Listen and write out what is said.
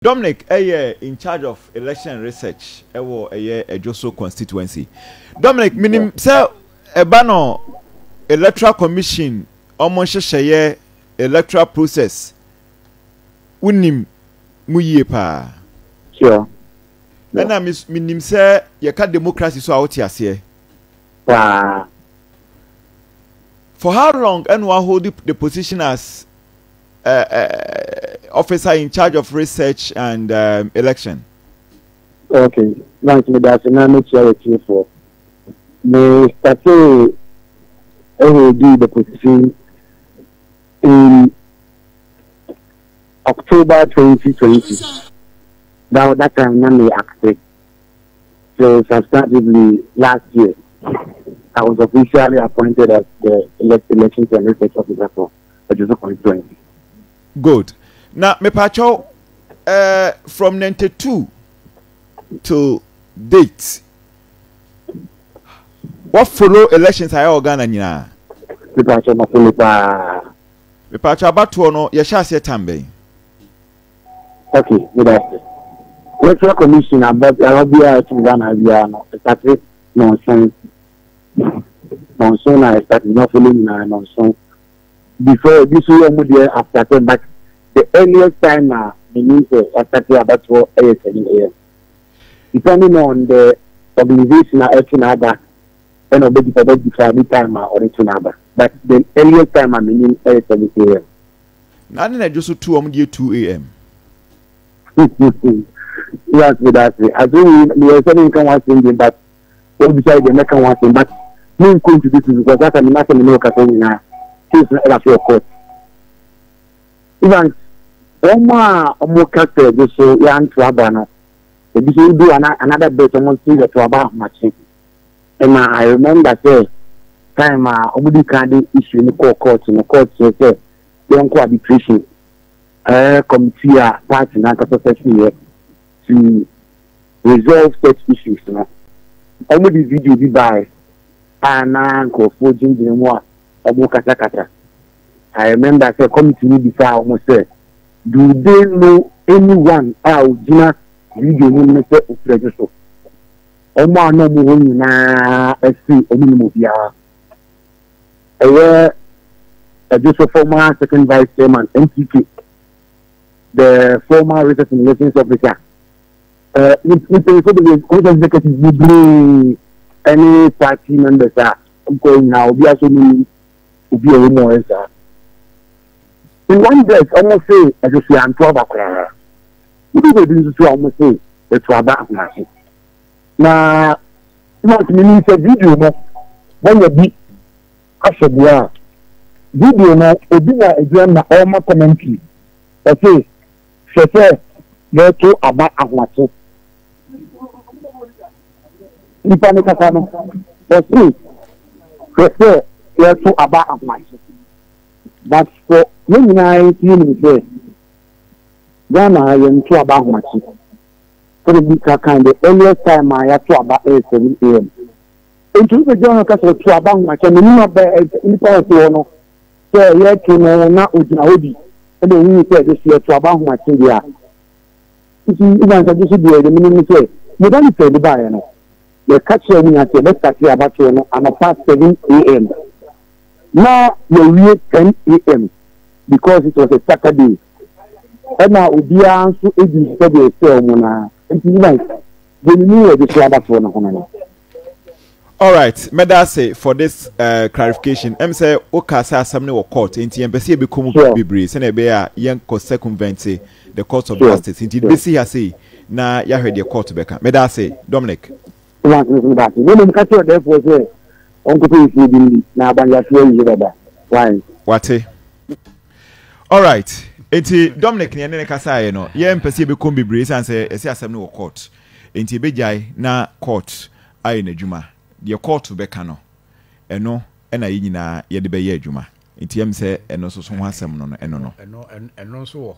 Dominic yɛ in charge of election research wɔ ɛyɛ Adwoso constituency. Dominic, menim sɛ ɛba no electoral commission wɔn nhyehyɛeɛ electoral process wonim mu yie paa. Sure. Ɛna menim sɛ yɛka democracy so a wote aseɛ. Paa. For how long ɛna wa hold the position as uh, officer in charge of research and um, election. Okay, thanks. Me da ase na mekyia w'atiefoɔ. Me startee ɛhɔ the position in October 2020. That time na me active. So substantively last year, I was officially appointed as the elections and research officer for Ejisu constituency. Good. Na mepakyɛw eh, from 92 till date, what follow elections ayɛ wɔ Ghana nyinaa? Mepakyɛw ma follow paa. Mepakyɛw abatoɔ no yɛhyɛ aseɛ tam bɛn? Okay, meda ase. Electoral Commission aba aba biara ɛtum Ghana biara no, ɛsate nɔnson. Nɔnson na ɛsate na follow nyinaa nɔnson. Before ebi nso yɛ ɔmo deɛ after 10, but the earliest time na menim sɛ yɛasate abatoɔ ɛyɛ 7 a.m. Depending on the organization a ɛto n'aba ɛna ɔbɛdi ɔbɛ decide time a ɔde to n'aba, but the earliest time a menim ɛyɛ 7 a.m. Na ade na ɛdwo so tu wɔn deɛ 2 a.m. Yes, meda ase. Asɛm yi meyɛ sɛ menka ho asɛm bi, but wobisa yi deɛ mɛka ho asɛm, but menkɔ into details because asa me n'asɛm ne wo kasa nyinaa case no ɛda so wɔ court. Evans, wɔn a wɔn ka sɛ ɛdwo so yɛanto aba no, ebi so do another bit wɔn nso yɛto aba ahomakye. Ɛna I remember sɛ time a wɔn di kan de issue no kɔɔ court no, court kyerɛ sɛ yɛnkɔ arbitration committee a party n'ankasa sɛ yɛ to resolve such issues no. Wɔn de video bi baeɛ a na nkurɔfoɔ gyinagyina mu a wɔn kasakasa. I remember sɛ committee no bisaa wɔn sɛ, do they know anyone a ogyina video no mu sɛ ofiri Adwo so? Wɔn a na wɔn hɔ nyinaa ɛsi wɔn nim obiara. Ɛyɛ Adwo so former second vice chairman MTK, the former research and relations officer, mpanyinfoɔ bebree, commission executives bebree ɛne party members a nkɔ nyinaa, obiara so nim obi a ɛwɔ mu a ɔyɛ saa. In one breath, wɔn se ɛsɛ sɛ yɛanto aba koraa. Wodu baabi nso so a wɔn se yɛto aba ahomakye. Na wɔn nim sɛ video no wɔnyɛ bi ahyɛ deɛ a video no obi na egyina na ɔrema commentary, ɔse hwɛ sɛ yɛto aba ahomakye. Nipa ne kasa no, ɔse hwɛ sɛ yɛto aba ahomakye, but for yɛn nyinaa nso yɛnim sɛ Ghana ha yɛnto aba ahomakye. Sɛdeɛ bi ka kan, the earliest time a yɛato aba ɛyɛ 7 a.m. Nti wobɛgyina hɔ ka sɛ ɔto aba ahomakye, menim aba nipa a ɔte hɔ no sɛ yɛto no na ogyina hɔ bi ɛna ohun sɛ ɛde so yɛto aba ahomakye deɛ a. Nti Ivan sɛ so deɛ deɛ menim ne sɛ modality a yɛde baeɛ no, yɛka kyerɛ mu nyinaa sɛ yɛbɛstart abatoɔ no anɔpa 7 a.m. na yɛwie 10 a.m. because it was a Saturday. Ɛna obiara nso edi sɛdeɛ ɛsɛ wɔn naa. Nti Ivan, deɛ menim wɔ de so abatoɔ no ho no. Alright, mɛda ase for this clarification. Sɛ woka sɛ asɛm no wɔ court, nti yɛmpɛ sɛ yɛbɛkɔ mu bebree sɛnea ɛbɛyɛ a yɛnkɔ circumvent the court of justice. Nti bɛsi ha sei na yɛahwɛ deɛ court bɛka. Mɛda ase, Dominic. Evans nso meda ase. Na mmom ka kyerɛ ɔdɛɛfoɔ sɛ ɔnkɔpɛ nsuo bi nni na abanyasoɔ awie dada. Why? Wate. Alright, nti Dominic ne ɛne ne kasaeɛ no, yɛmpɛ sɛ yɛbɛkɔ mu bebree ɛsiane sɛ ɛsɛ asɛm no wɔ court. Nti yɛbɛgyae na court ayɛ n'adwuma. Deɛ court bɛka no, ɛno ɛna yɛn nyinaa yɛde bɛyɛ adwuma. Nti ɛm sɛ ɛno nso so ho asɛm no no, ɛno no. Ɛno nso wɔ hɔ.